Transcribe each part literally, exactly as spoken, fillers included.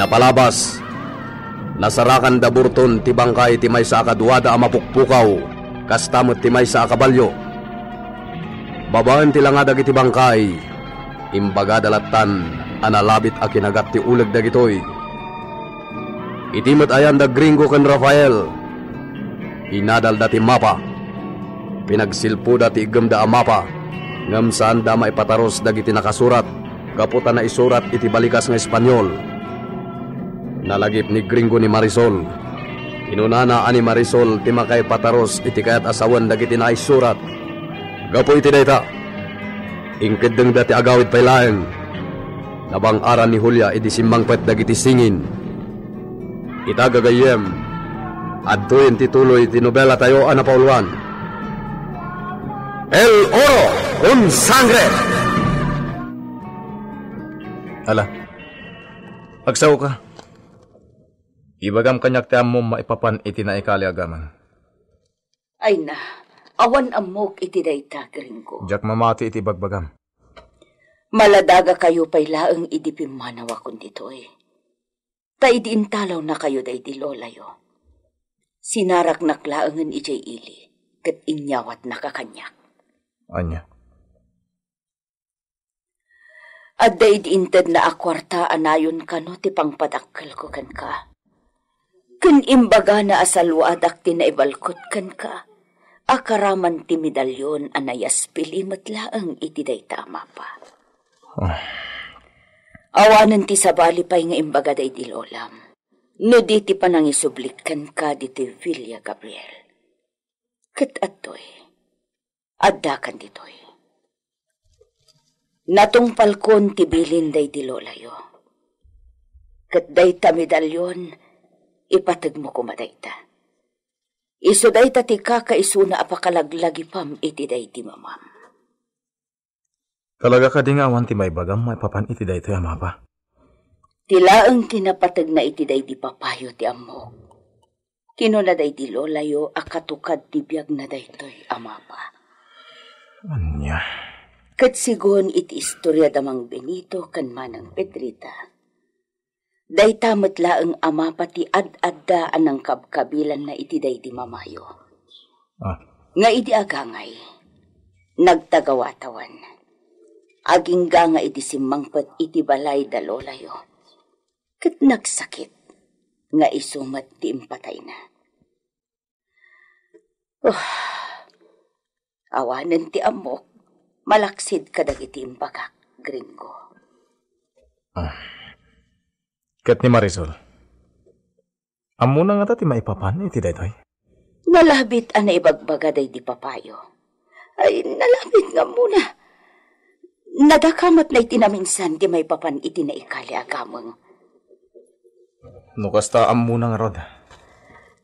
Palabas, nasarakanda Burton ti bangkay ti maysa a kaduada a mapukpukaw, kasta met ti maysa a kabalio. Babaen ti langa dagiti bangkay, imbagada lattan a nalabit a kinagat ti uleg dagitoy. Iti met ayan da Gringo ken Rafael, inadalda ti mapa. Pinagsilpoda ti iggemda a mapa, ngem saanda a maipatarus dagiti nakasurat gapu ta naisurat iti balikas nga Espanyol. Nalagip ni Gringo ni Marisol. Kinunana a ni Marisol ti makaipatarus iti kayat a sawen dagiti naisurat. Gapu iti dayta, inkeddengda ti agawid pay laeng. Nabang-aran ni Julia idi simmangpet dagiti singin. Ita gagayyem, adtoyen ti tuloy ti nobelatayo a napauluan. El Oro con Sangre! Ala, agsaoka. Ibagam kaniak ti ammom maipapan iti naikali a gameng. Ay na, awan ammok iti dayta, Gringo. Diak mamati iti bagbagam. Maladagakayo pay laeng idi pimmanawakon ditoy. Ta idi intalawnakayo daydi lolayo, sinaraknak laengen idiay ili, ket inyawatnaka kaniak. Ania? Adda idi intedna a kuarta a nayon kano ti pangpadakkelko kenka. Ken imbagana a salwadak ti naibalkot kenka a karaman ti medalyon a nayaspili met laeng iti dayta a mapa. Ah. Awanen ti sabali pay nga imbaga daydi lolam no di ti panangisubli kenka ditoy Villa Gabriel. Ket adtoy, addakan ditoy. Natungpalkon ti bilin daydi lolayo. Ket dayta medalyon, ipategmo koma dayta. Isu dayta ti kakaisuna a pakalaglagipam iti daydi mamam. Talaga kadi nga awan ti maibagam maipapan iti daytoy a mapa? Ti laeng kinapategna iti daydi papayo ti ammok. Kinuna daydi lolayo a katukad ti biagna daytoy a mapa. Ania? Ket sigun iti istorya da Mang Benito ken Manang Pedrita, dayta met laeng a mapa ti ad-adda a nangkabkabilanna iti daydi mamayo. Ah. Nga idi agangay, nagtagawatawen. Agingga nga idi simmangpet iti balay da lolayo. Ket nagsakit nga isu met ti impatayna. Oh, awanen ti ammok, malaksid kadagiti imbagak, Gringo. Ah. Ket ni Marisol? Ammona ngata ti maipapan iti daytoy? Nalabit a naibagbaga daydi papayo. Ay, nalabit nga ammona. Nadakamatna iti naminsan ti maipapan iti naikali a gameng. No kasta, ammona ngarud?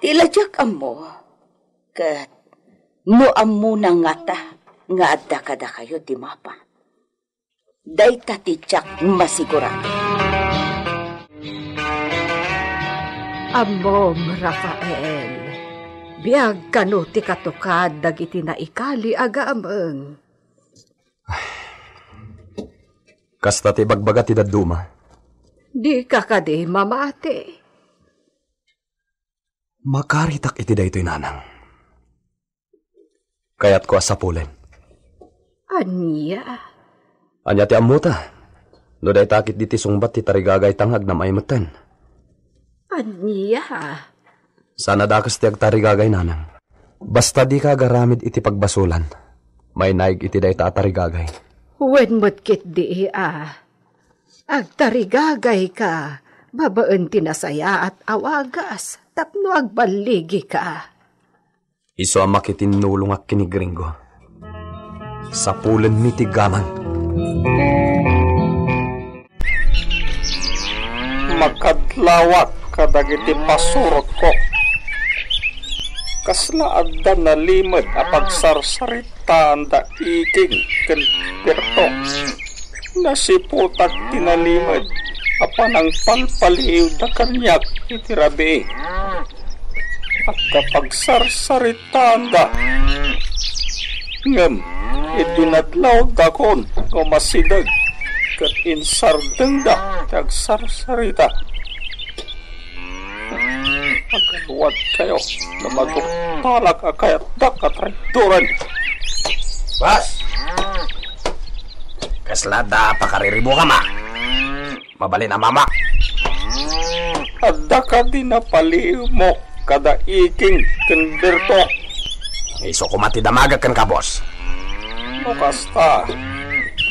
Ti la diak ammo, ket no ammona ngata nga adda kadakayo ti mapa. Dayta ti diak masigurado. Ammom, Rafael, biag kano ti katukad dagiti naikali a gameng. Kasta ti ibagbaga ti dadduma. Dika kadi mamati? Makaritak iti daytoy, nanang. Kayatko a sapulen. Ania? Ania ti ammota? No dayta ket di ti sungbat ti tarigagayta nga agnam-ay metten. Ania? Saan a dakes ti agtarigagay, nanang. Basta dika agaramid iti pagbasolan, mainaig iti dayta a tarigagay. Wen met ketdi a agtarigagayka babaen ti nasayaat a wagas tapno agballigika. Isu a makitinnulongak ken ni Gringo. Sapulenmi ti gamang. Makadlawak kadagiti pasurotko. Kasla adda nalimed a pagsarsaritaanda Iking ken Berto. Nasiputak ti nalimed a panangpalpaliiwda kaniak iti rabii. Adda pagsarsaritaanda. Ngem idi nadlawdakon nga umasideg ket insardengda ti agsarsarita, Luad kayo, no maduktalak a kayatdak a traidoren. Boss! Kasla da pakariribukam, a? Mabalin a mamak. Adda kadi napaliwmo kada Iking ken Berto? Isu koma ti damagek kenka, boss. No kasta,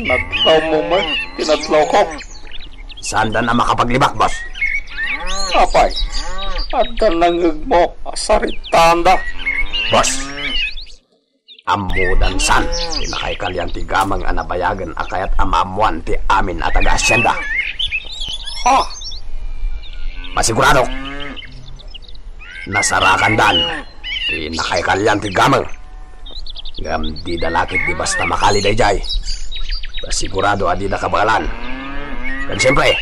nadlawmo met ti nadlawko. Saandan a makapaglibak, boss. Apay, adda nangngegmo a saritaanda? Boss, ammodan san ti nakaikalian ti gameng a nabayagen a kayat a maammoan ti amin a taga-hacienda. Ha? Masiguradok, nasarakandan ti nakaikalian ti gameng. Ngem dida la ketdi basta makali daydiay. Ta sigurado a dida kabaelan. Ken siempre,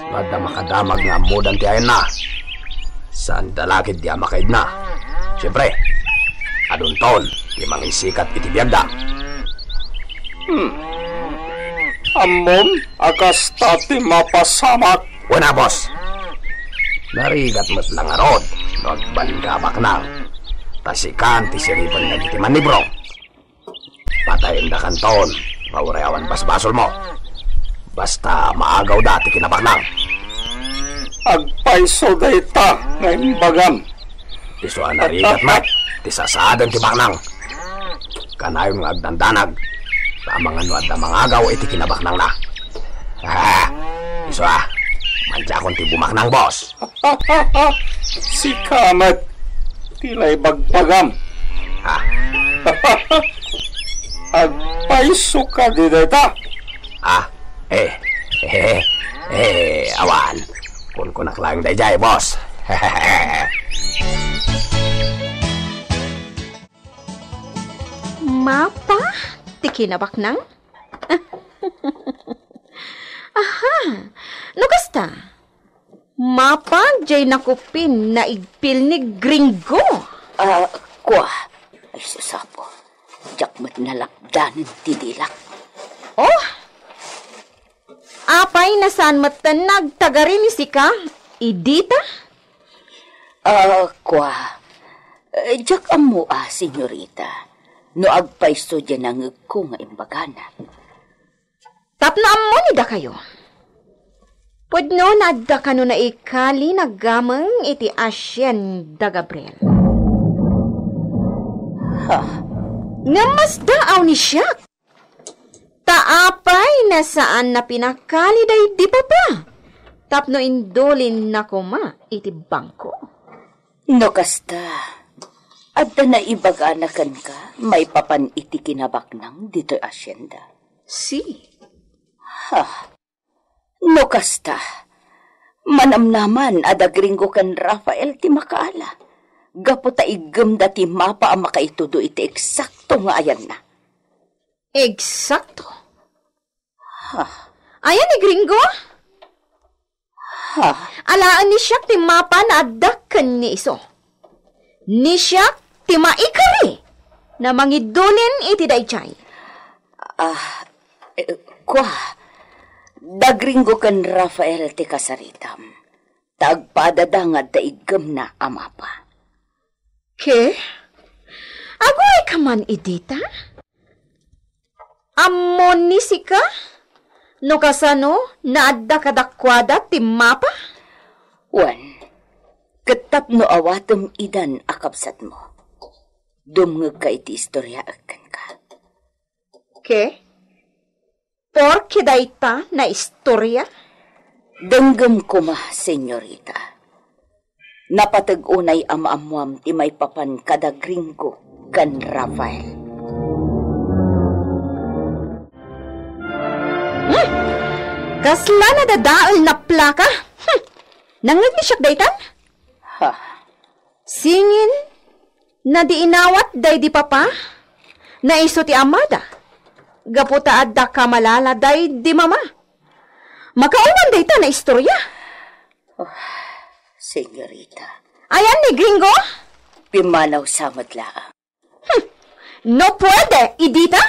no adda makadamag nga ammodan ti ayanna, saanda la ketdi a makaidna. Siempre, adunton ti mangisikat iti biagda. Hmm. Ammom a kasta ti mapasamak? Wen a, boss. Narigat met la ngarud no agbalin ka a baknang. Ta sikan ti siripen dagiti mannibrong. Patayendakanton nga uray awan basbasolmo. Basta maagawda ti kinabaknang. Agpayso dayta nga imbagam. Isu a narigat met ti sasaaden ti baknang. Kanayon nga agdandanag, ta amangan no adda mangagaw iti kinabaknangna. Ah, isu a, madiakon ti bumaknang, boss. Sika met ti naibagbagam. Ah. Agpayso kadi dayta? Ah, eh, eh, eh, awan. Kunkunak laeng daydiay, boss. Mapa ti kinabaknang? Aha, no kasta, mapa diay nakupin naigpil ni Gringo? Ah, kua. Ay, sus, Apo. Diak met nalapdanen ti dilak. Oh, apay, no saan metten nga agtagari ni sika, Edita? Ah, kua. Eh, diak ammo a, senyorita, no agpayso diay nangngegko nga imbagana. Tapno ammo ni dakayo, pudno nga adda kano naikali nga gameng iti hacienda Gabriel. Ha? Ngem masdaaw ni siak. Ta apay no saan a pinakali daydi papa tapno indulinna koma iti bangko? No kasta, adda naibagana kenka maipapan iti kinabaknang ditoy hacienda? Si. Ha. No kasta, manamnaman a da Gringo ken Rafael ti makaala, gapu ta iggemda ti mapa a makaitudo iti eksakto nga ayanna. Eksakto? Ha? Ayan ni Gringo? Ha? Alaen ni siak ti mapa nga adda ken ni isu. Ni siak ti maikari nga mangidulin iti daydiay. Ah, eh, kua, da Gringo ken Rafael ti kasaritam. Ta agpadada nga adda iggemna a mapa. Ke? Aguayka man, Edita? Ammom ni sika no kasano nga adda kadakuada ti mapa? Wen, ket tapno awatem idan a kabsatmo, dumngegka iti istoriaek kenka. Ke? Porke dayta nga istoria? Denggem koma, senyorita. Napateg unay a maammoam ti maipapan kada Gringo ken Rafael. Hmm. Kasla nadadael nga plaka. Hmm. Nangngeg ni siak daytan? Ha. Singin, no di inawat daydi papa, no isu ti amada, gapu ta adda kamalala daydi mama. Makauman dayta nga istoria. Oh, senyorita. Ayan ni Gringo? Pimmanaw sa met laeng. Hmm. No puede, Edita?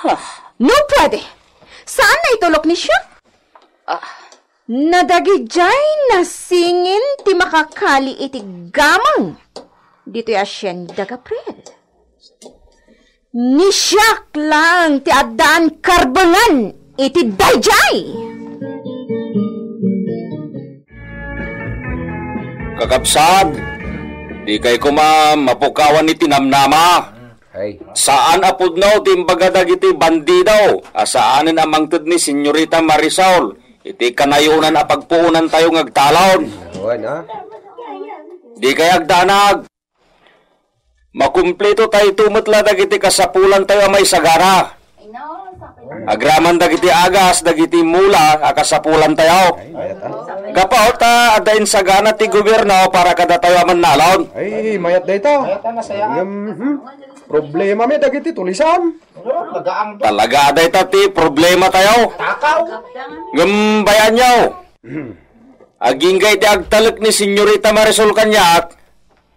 Huh. No puede. Saan nga itulok ni siak? Ah, Nadagidiay nasingin ti makakali iti gameng ditoy Hacienda Gabriel. Ni siak laeng ti addaan karbengan iti daydiay. Kakabsat, dikay koma mapukawan iti namnama. Ay. Saan a pudno ti imbaga dagiti bandido a saanen a mangted ni Senyorita Marisol iti kanayonan a pagpuonantayo nga agtalon. Awan, ah. Dikay agdanag. Makumpleto tayo met la dagiti kasapulantayo a maisagana. Agraman dagiti agas, dagiti mula a kasapulantayo. Ay, mayat, ah. Gapu ta adda insagana ti gobierno para kadatayo a mannalon. Ay, mayat dayta. Ngem, hmm, problema mi dagiti tulisan. Talaga dayta ti problema tayo. Ngem bayanyo. Agingga iti agtalek ni Senyorita Marisol kaniak,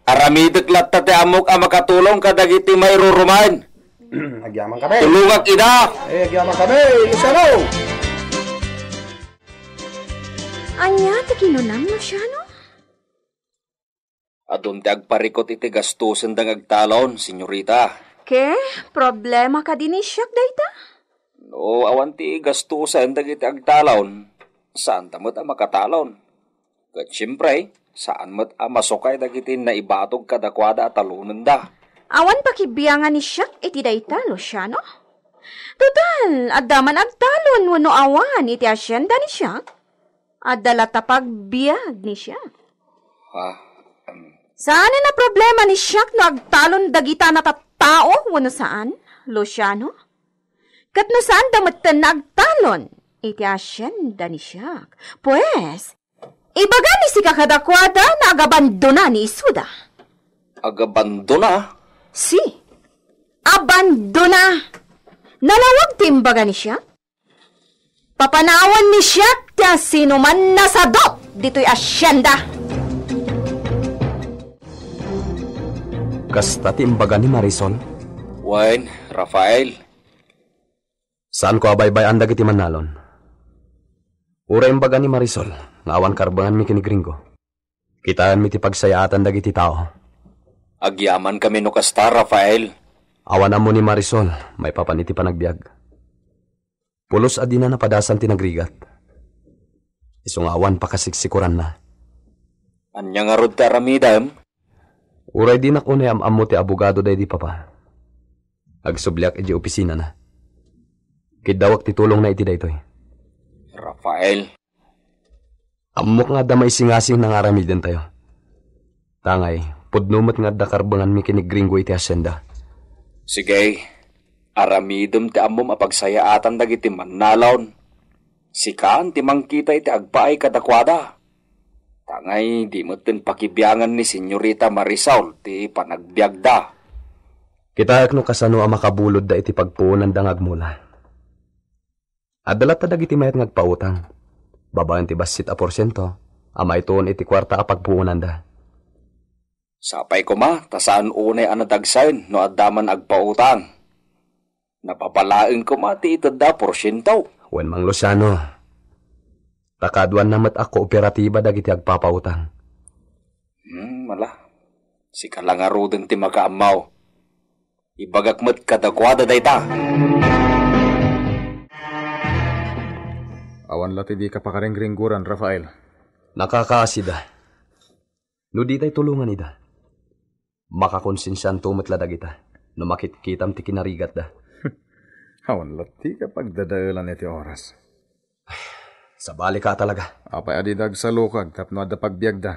aramidek latta ti ammok a makatulong kadagiti mairuruman. Agyaman kami. Tulongak ida. Eh, agyaman kami, Luciano. Ania ti kinunam, Luciano? Adun ti agparikut iti gastusen da nga agtalon, senyorita. Ke, problema kadi ni siak dayta? No awan ti gastusen dagiti agtalon, saanta met a makatalon. Ket siempre, saan met a masukay dagiti naibatog kadakuada a talonenda. Awan pakibiangan ni siak iti dayta, Luciano. Total, adda man agtalon wenno awan iti hacienda ni siak. Adda latta pagbiag ni siak. Ah, em. Saanen a problema ni siak no agtalon dagita a tattao wenno saan, Luciano? Ket no saanda metten nga agtalon iti hacienda ni siak, pues, ibaga ni sika kadakuada nga agabandona ni isuda. Agabandona? Si, abandona. Nalawag ti imbaga ni siak. Papanawan ni siak ti asinoman a sadut ditoy hacienda. Kasta ti imbaga ni Marisol? Wen, Rafael. Saanko a baybay-an dagiti mannalon. Uray imbaga ni Marisol nga awan karbenganmi ken ni Gringo, kitaenmi ti pagsayaatan dagiti tao. Agyamankami no kasta, Rafael. Awan ammo ni Marisol maipapan iti panagbiag. Pulos a dina napadasan ti nagrigat. Isu nga awan pakasiksikoranna. Ania ngarud ti aramidem? Uray dinak unay am-ammo ti abogado daydi papa, agsubliak idiay opisinana. Kiddawak ti tulongna iti daytoy. Rafael. Ammok nga adda maisingasingna nga aramidentayo. Tangay, pudno met nga adda karbenganmi ken ni Gringo iti hacienda. Sige, aramidem ti ammom a pagsayaatan dagiti mannalon. Sikaan ti mangkita iti agpaay kadakuada. Tangay, di metten pakibiangan ni Senyorita Marisol ti panagbiagda. Kitaek no kasano a makabulodda iti pagpuonanda nga agmula. Adda latta dagiti mayat nga agpautang, babaen ti bassit a porsiento a maituon iti kuarta a pagpuonanda. Sapay koma ta saan unay a nadagsen no adda man agpautang. Napabalaeng koma ti itedda a porsiento. Wen, Mang Luciano, ta kaduanna met a kooperatiba dagiti agpapautang. Hmm, ala. Sika la ngaruden ti makaammo. Ibagak met kadakuada dayta. Awan la ti dika pakaringgringgoran, Rafael. Nakakaasida. No ditay tulongan ida, makakonsensianto met la dagita no makitkitam ti kinarigatda. Awan la ti kapagdadaelan iti oras. Sabali ka talaga. Apay a dida agsalukag tapno adda pagbiagda?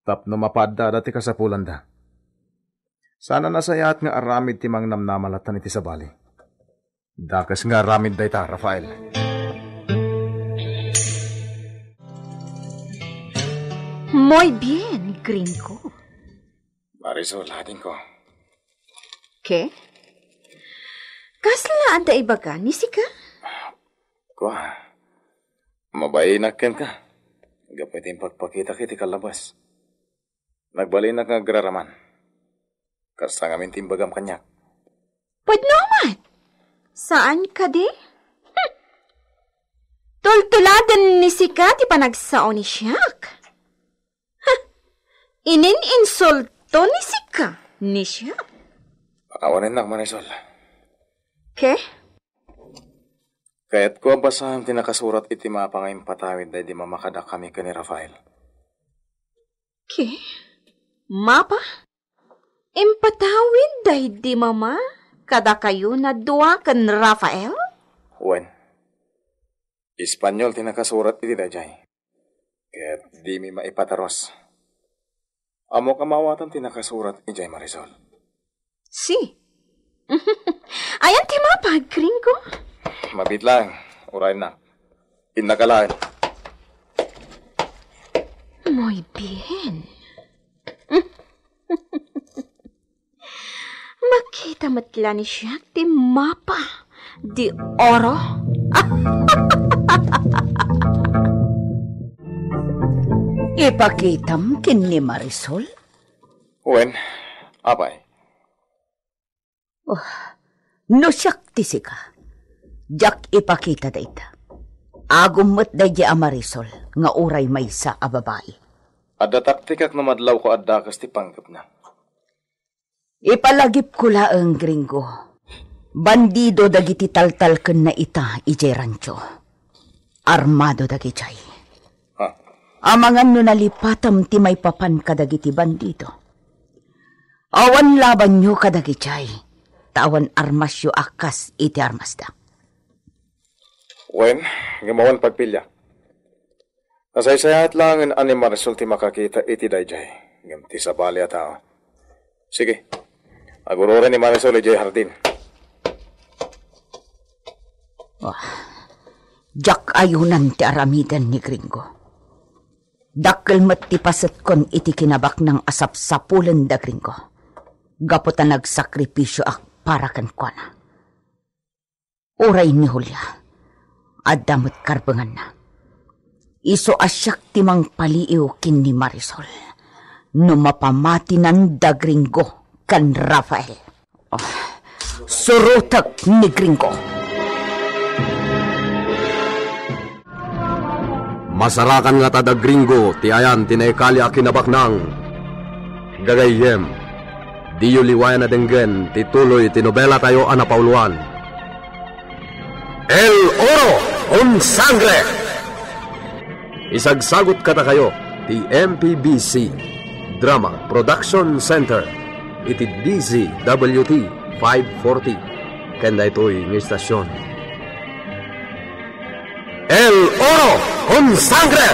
Tapno mapaadda ti kasapulanda. Saan a nasayaat nga aramid ti mangnamnama latta iti sabali. Dakes nga aramid dayta, Rafael. Muy bien, Gringo. Marisol, adingko. Ke? Kasla adda ibaga ni sika? Kua, mabainak kenka. Gapu iti impakpakitak iti kalabas. Nagbalinak nga agraraman. Kasta ngamin ti imbagam kaniak. Pudno met. Saan kadi? Hmm. Tultuladen ni sika ti panagsao ni siak. Ha! Inin-insulto ni sika ni siak. Pakawanennak, Marisol. Ke? Kayatko a basaem ti nakasurat iti mapa nga impatawid daydi mama kadakami ken ni Rafael. Ke? Mapa? Impatawid daydi mama kadakayo a dua ken Rafael? Wen, Espanyol ti nakasurat iti dayjay. Ket dimi maipatarus. Ammok a maawatam ti nakasurat idiay, Marisol. Si. Ayan ti mapa, Gringo? Mabiit laeng, urayennak. Innak alaen. Muy bien. Makita met la ni siak ti mapa di oro. Ipakitam ken ni Marisol? Wen, apay. Oh, no siak ti sika, diak ipakita dayta. Agum met daydi a Marisol nga uray maysa a babai. Adda taktikak no madlawko a dakes ti panggepna. Ipalagipko laeng, Gringo. Bandido dagiti taltalkenna ita idiay rancho. Armado dagidiay. Ha? Amangan no nalipatam ti maipapan kadagiti bandido. Awan labanyo kadagijay, ta awan armasyo a kas iti armasda. Wen, ngem awan pagpiliak. Nasaysayaat laengen a ni Marisol ti makakita iti dayjay, ngem ti sabali a tao. Sige, agururen ni Marisol idiay hardin. Ah, diak ayunan ti aramiden ni Gringo. Dakkel met ti pasetkon iti kinabaknang a sapsapulen da Gringo, gapu ta nagsakripisioak para kenkuana. Uray ni Julia, adda met karbenganna. Isu a siak ti mangpaliiw ken ni Marisol no mapamatinan da Gringo ken Rafael. Oh, surotek ni Gringo. Masarakan ngata da Gringo ti ayan ti naikali a kinabaknang. Gagayyem, diyo liwayan a denggen ti tuloy ti nobelatayo a napauloan. El Oro con Sangre! Isagsagut kadakayo ti M P B C Drama Production Center iti D Z W T five forty ken daytoy nga istasyon. El Oro con Sangre!